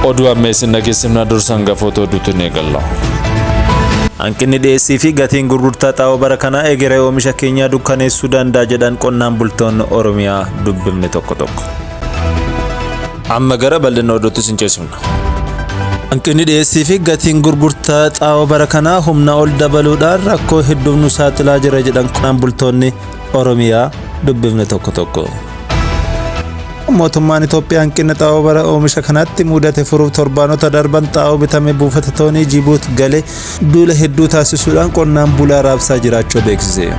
Oduu amma isin dhageessifna dursa hangafoota oduutiin eegalla. Hanqinni dhiyeessii fi gatiin gurgurtaa xaa'oo bara kanaa egeree oomisha keenyaa dukkaneessuu danda'a jedhan qonnaan bultoonni Oromiyaa dubbifne tokko tokko. Amma gara bal'ina oduutti isin ceesifna. Hanqinni dhiyeessii fi gatiin gurgurtaa xaa'oo bara kanaa humna ol dabaluudhaan rakkoo hedduuf nu saaxilaa jira jedhan qonnaan bultoonni Oromiyaa dubbifne tokko tokko. Mootummaan Itoophiyaa hanqina xaa'oo bara oomisha kanaatti mudate furuuf torbaanota darban xaa'oo bitame buufata toonii Jibuut galee duula hedduu taasisuudhaan qonnaan bulaa raabsaa jiraachuu beeksise.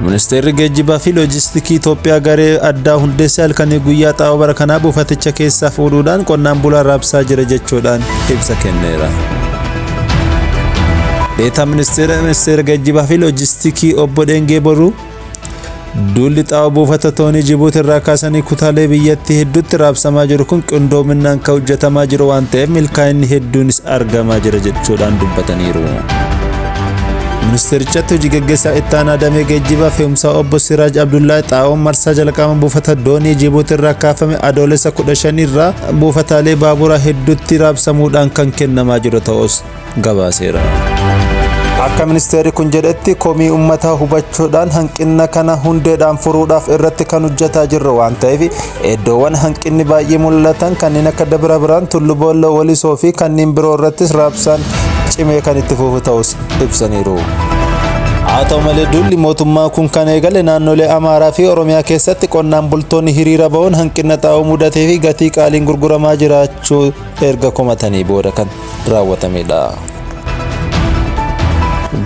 Ministeerri Geejjibaa fi Loojistikii Itoophiyaa garee addaa hundeessee halkanii guyyaa xaa'oo bara kanaa buufaticha keessaa fuudhuudhaan qonnaan bulaa raabsaa jira jechuudhaan ibsa kenneera. Deetaa Ministeera Geejjibaa fi Loojistikii Obbo Dheengee Boruu duulli xaa'oo buufata toonii Jibuuti irraa kaasanii kutaalee biyyattii hedduutti raabsamaa jiru kun qindoominaan kan hojjetamaa jiru waan ta'eef milkaa'inni hedduunis argamaa jira jechuudhaan dubbataniiru. Ministeerichatti hojii gaggeessaa itti aanaa damee geejjibaa fe'umsaa Obbo Siraaj Abdullahi xaa'oon marsaa jalqaba buufata doonii Jibuuti irraa kaafame Adoolessa 15 irraa buufataalee baaburaa hedduutti raabsamuudhaan kan kennamaa jiru ta'us gabaaseera. Akka ministeerri kun jedhetti komii uummataa hubachuudhaan hanqina kana hundeedhaan furuudhaaf irratti kan hojjetaa jirru waan ta'eef iddoowwan hanqinni baay'ee mul'atan kanneen akka Dabra Birhaan, Tullu Boolloo, Walisoo fi kanneen biroo irrattis raabsaan cimee kan itti fufu ta'us ibsaniiru. Haa ta'u malee duulli mootummaa kun kan eegale naannolee Amaaraa fi Oromiyaa keessatti qonnaan bultoonni hiriira ba'uun hanqina xaa'oo mudatee fi gatii qaaliin gurguramaa jiraachuu erga komatanii booda kan raawwatamedha.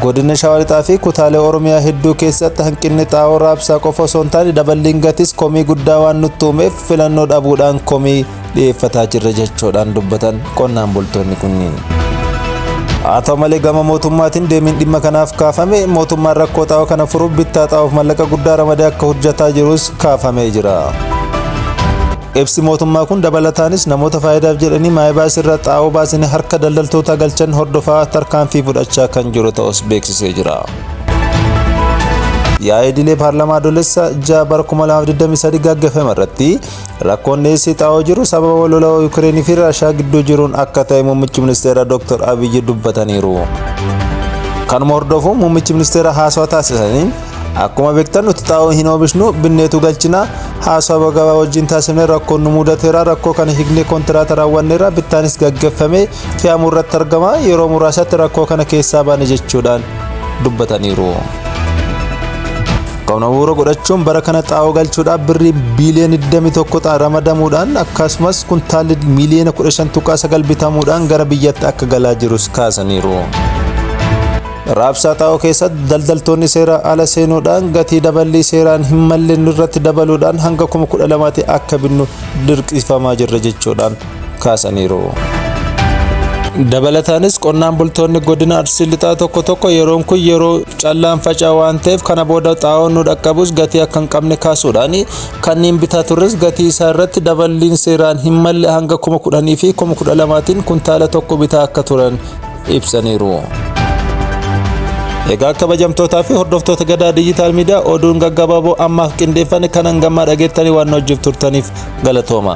Godina Shawaa Lixaa fi kutaalee Oromiyaa hedduu keessatti hanqinni xaa'oo raabsaa qofa osoo hin taane daballiin gatis komii guddaa waan nutti uumeef filannoo dhabuudhaan komii dhiyeeffataa jirra jechuudhaan dubbatan qonnaan bultoonni kunniin. Haa ta'u malee gama mootummaatiin deebiin dhimma kanaaf kaafame mootummaan rakkoo xaa'oo kana furuuf bittaa xaa'oof mallaqa guddaa ramadee akka hojjetaa jirus kaafamee jira. Ibsi mootummaa kun dabalataanis namoota faayidaaf jedhanii maayibaas irra xaa'oo baasanii harka daldaltootaa galchan hordofaa tarkaanfii fudhachaa kan jiru ta'us beeksisee jira. Yaa'ii idilee paarlaamaa Adoolessa 6 bara 2023 gaggeeffame irratti rakkoon dhiyeessii xaa'oo jiru sababa lola Yuukireenii fi Raashaa gidduu jiruun akka ta'e muummichi ministeeraa Dr. Abiyyi dubbataniiru. Kanuma hordofuun muummichi ministeeraa haasawaa taasisaniin Akkuma beektan nuti xaa'oo hin oomishnu, binneetu galchina. Haasawa gabaa wajjin taasifne rakkoon nu mudateera. Rakkoo kana hiiknee kontiraata raawwanneerra. Bittaanis gaggeeffamee fe'amuu irratti argama. Yeroo muraasatti rakkoo kana keessaa baane jechuudhaan dubbataniiru. Kana bu'uura godhachuun bara kana xaa'oo galchuudhaaf birrii biiliyoona 21 ramadamuudhaan akkasumas kuntaalli miiliyoona 15.9 bitamuudhaan gara biyyatti akka galaa jirus kaasaniiru. Raabsaa xaa'oo keessatti daldaltoonni seeraan ala seenuudhaan gatii daballii seeraan hin malle nurratti dabaluudhaan hanga 12,000tti akka binnu dirqisiifamaa jirra jechuudhaan kaasaniiru. Dabalataanis qonnaan bultoonni godina Arsii Lixaa tokko tokko yeroon kun yeroo callaan faca'u waan ta'eef kana booda xaa'oon nu dhaqqabus gatii akka hin qabne kaasuudhaan kanneen bitaa turres gatii isaa irratti daballiin seeraan hin malle hanga 10,000 fi 12,000tiin kuntaala tokko bitaa akka turan ibsaniiru. Egaa kabajamtootaa fi hordoftoota Gadaa Diijitaal Miidiyaa oduun gaggabaaboo ammaaf qindeeffanne kan hangammaa dhageettanii waan nu wajjin turtaniif galatooma.